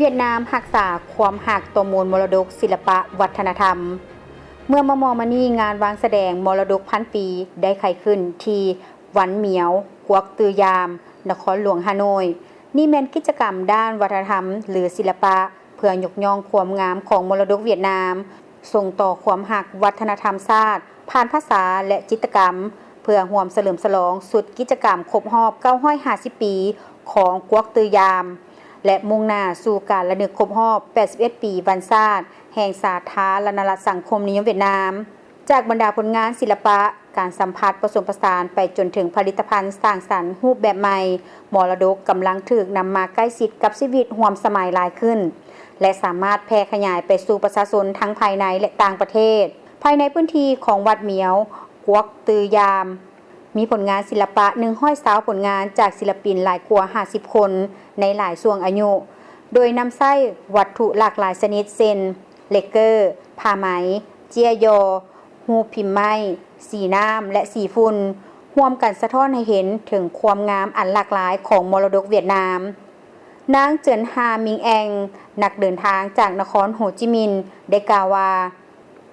ຫວຽດນາມຮັກສາຄວາມຮັກຕໍ່ມູນມໍລະດົກສິລະປະວັດທະນະທຳ. ເມື່ອມໍ່ໆມານີ້, ງານວາງສະແດງມໍລະດົກພັນປີໄດ້ໄຂຂຶ້ນທີ່ວັນໝຽວ ກວກຕື້ຢາມ, ນະຄອນຫຼວງຮ່າໂນ້ຍ. ນີ້ແມ່ນກິດຈະກຳດ້ານວັດທະນະທຳ ຫຼື ສິລະປະ ເພື່ອຍົກຍ້ອງຄວາມງາມຂອງມໍລະດົກຫວຽດນາມ, ສົ່ງຕໍ່ຄວາມຮັກວັດທະນະທຳຊາດ ຜ່ານພາສາ ແລະ ຈິດຕະກຳ ເພື່ອຮ່ວມສະເຫຼີມສະຫຼອງຊຸດກິດຈະກຳຄົບຮອບເກົ້າຮ້ອຍຫ້າສິບປີຂອງກວກຕື້ຢາມ ແລະ ມຸ່ງໜ້າສູ່ການລະນຶກຄົບຮອບແປດສິບເອັດປີວັນຊາດແຫ່ງສາທາລະນະລັດສັງຄົມນິຍົມຫວຽດນາມ. ຈາກບັນດາຜົນງານສິລະປະ, ການສຳຜັດປະສົມປະສານໄປຈົນເຖິງຜະລິດຕະພັນສ້າງສັນຮູບແບບໃໝ່, ມໍລະດົກກຳລັງຖືກນຳມາໃກ້ຊິດກັບຊີວິດຮ່ວມສະໄໝຫຼາຍຂຶ້ນ ແລະ ສາມາດແຜ່ຂະຫຍາຍໄປສູ່ປະຊາຊົນທັງພາຍໃນ ແລະ ຕ່າງປະເທດ. ພາຍໃນພື້ນທີ່ຂອງວັດໝຽວ ກວກຕື້ຢາມ ມີຜົນງານສິລະປະໜຶ່ງຮ້ອຍຊາວຜົນງານຈາກສິລະປິນຫຼາຍກວ່າຫ້າສິບຄົນໃນຫຼາຍຊ່ວງອາຍຸ, ໂດຍນຳໃຊ້ວັດຖຸຫຼາກຫຼາຍຊະນິດ ເຊັ່ນ ເລກເກີ, ຜ້າໄໝ, ເຈ້ຍຍໍ, ຮູບພິມໄມ້, ສີນ້ຳ ແລະ ສີຝຸ່ນ, ຮ່ວມກັນສະທ້ອນໃຫ້ເຫັນເຖິງຄວາມງາມອັນຫຼາກຫຼາຍຂອງມໍລະດົກຫວຽດນາມ. ນາງ ເຈີນຮາ ມິງແອງ, ນັກເດີນທາງຈາກນະຄອນໂຮຈິມິນ ໄດ້ກ່າວວ່າ,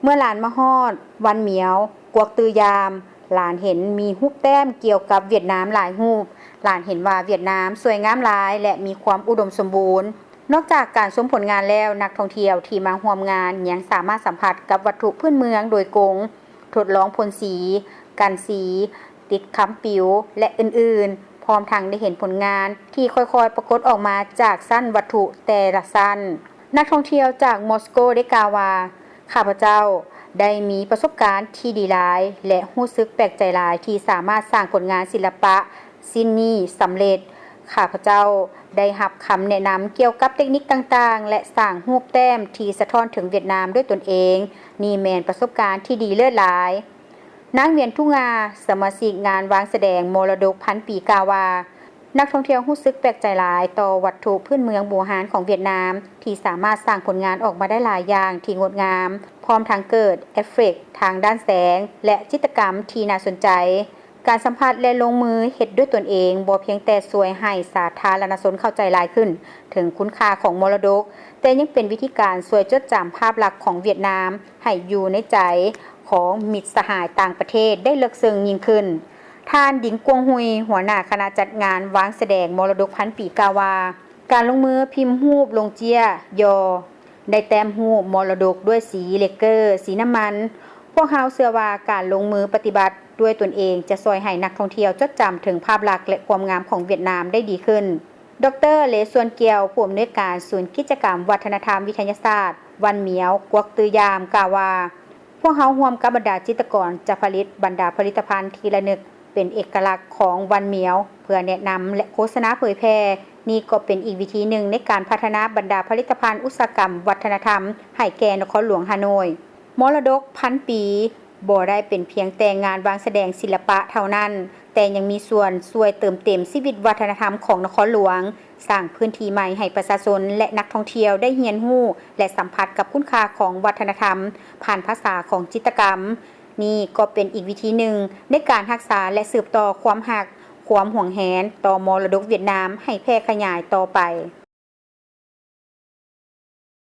ເມື່ອຫຼານມາຮອດວັນໝຽວ ກວກຕື້ຢາມ, ຫຼານເຫັນມີຮູບແຕ້ມກ່ຽວກັບຫວຽດນາມຫຼາຍຮູບ. ຫຼານເຫັນວ່າຫວຽດນາມສວຍງາມຫຼາຍ ແລະ ມີຄວາມອຸດົມສົມບູນ. ນອກຈາກການຊົມຜົນງານແລ້ວ, ນັກທ່ອງທ່ຽວທີ່ມາຮ່ວມງານຍັງສາມາດສຳຜັດກັບວັດຖຸພື້ນເມືອງໂດຍກົງ, ທົດລອງພົ່ນສີ, ກັນສີ, ຕິດຄຳປິວ ແລະ ອື່ນໆ, ພ້ອມທັງໄດ້ເຫັນຜົນງານທີ່ຄ່ອຍໆປາກົດອອກມາຈາກຊັ້ນວັດຖຸແຕ່ລະຊັ້ນ. ນັກທ່ອງທ່ຽວຈາກມອສໂກໄດ້ກ່າວວ່າ, ຂ້າພະເຈົ້າໄດ້ມີປະສົບການທີ່ດີຫຼາຍ ແລະ ຮູ້ສຶກແປກໃຈຫຼາຍທີ່ສາມາດສ້າງຜົນງານສິລະປະ ສິ່ງນີ້ສຳເລັດ. ຂ້າພະເຈົ້າໄດ້ຮັບຄຳແນະນຳກ່ຽວກັບເຕັກນິກຕ່າງໆ ແລະ ສ້າງຮູບແຕ້ມທີ່ສະທ້ອນເຖິງຫວຽດນາມດ້ວຍຕົນເອງ. ນີ້ແມ່ນປະສົບການທີ່ດີເລີດຫຼາຍ. ນາງ ຫວຽນ ທຸງາ, ສະມາຊິກງານວາງສະແດງມໍລະດົກພັນປີ ກ່າວວ່າ, ນັກທ່ອງທ່ຽວຮູ້ສຶກແປກໃຈຫຼາຍຕໍ່ວັດຖຸພື້ນເມືອງບູຮານຂອງຫວຽດນາມ ທີ່ສາມາດສ້າງຜົນງານອອກມາໄດ້ຫຼາຍຢ່າງທີ່ງົດງາມ, ພ້ອມທັງເກີດເອຟເຟັກທາງດ້ານແສງ ແລະ ຈິດຕະກຳທີ່ໜ້າສົນໃຈ. ການສຳຜັດ ແລະ ລົງມືເຮັດດ້ວຍຕົນເອງ ບໍ່ພຽງແຕ່ຊ່ວຍໃຫ້ສາທາລະນະຊົນເຂົ້າໃຈຫຼາຍຂຶ້ນເຖິງຄຸນຄ່າຂອງມໍລະດົກ, ແຕ່ຍັງເປັນວິທີການຊ່ວຍຈົດຈຳພາບລັກຂອງຫວຽດນາມໃຫ້ຢູ່ໃນໃຈຂອງມິດສະຫາຍຕ່າງປະເທດໄດ້ເລິກເຊິ່ງຍິ່ງຂຶ້ນ. ທ່ານ ດິງ ກວງຮຸຍ, ຫົວໜ້າຄະນະຈັດງານວາງສະແດງມໍລະດົກພັນປີ ກ່າວວ່າ, ການລົງມືພິມຮູບລົງເຈ້ຍຍໍ ໄດ້ແຕ້ມຮູບມໍລະດົກດ້ວຍສີເລກເກີ, ສີນ້ຳມັນ. ພວກເຮົາເຊື່ອວ່າການລົງມືປະຕິບັດດ້ວຍຕົນເອງຈະຊ່ວຍໃຫ້ນັກທ່ອງທ່ຽວຈົດຈຳເຖິງພາບລັກ ແລະ ຄວາມງາມຂອງຫວຽດນາມໄດ້ດີຂຶ້ນ. ດຣ. ເລ ຊວນກຽວ, ຜູ້ອຳນວຍການສູນກິດຈະກຳວັດທະນະທຳວິທະຍາສາດວັນໝຽວ ກວກຕື້ຢາມ ກ່າວວ່າ, ພວກເຮົາຮ່ວມກັບບັນດາຈິດຕະກອນຈະຜະລິດບັນດາຜະລິດຕະພັນທີ່ລະນຶກເປັນເອກະລັກຂອງວັນໝຽວ ເພື່ອແນະນຳ ແລະ ໂຄສະນາເຜີຍແຜ່. ນີ້ກໍເປັນອີກວິທີໜຶ່ງໃນການພັດທະນາບັນດາຜະລິດຕະພັນອຸດສາຫະກຳວັດທະນະທຳໃຫ້ແກ່ນະຄອນຫຼວງຮ່າໂນ້ຍ. ມໍລະດົກພັນປີບໍ່ໄດ້ເປັນພຽງແຕ່ງານວາງສະແດງສິລະປະເທົ່ານັ້ນ, ແຕ່ຍັງມີສ່ວນຊ່ວຍເຕີມເຕັມຊີວິດວັດທະນະທຳຂອງນະຄອນຫຼວງ, ສ້າງພື້ນທີ່ໃໝ່ໃຫ້ປະຊາຊົນ ແລະ ນັກທ່ອງທ່ຽວໄດ້ຮຽນຮູ້ ແລະ ສຳຜັດກັບຄຸນຄ່າຂອງວັດທະນະທຳ ຜ່ານພາສາຂອງຈິດຕະກຳ. ນີ້ກໍເປັນອີກວິທີໜຶ່ງໃນການຮັກສາ ແລະ ສືບຕໍ່ຄວາມຮັກ, ຄວາມຫວງແຫນຕໍ່ມໍລະດົກຫວຽດນາມໃຫ້ແຜ່ຂະຫຍາຍຕໍ່ໄປ.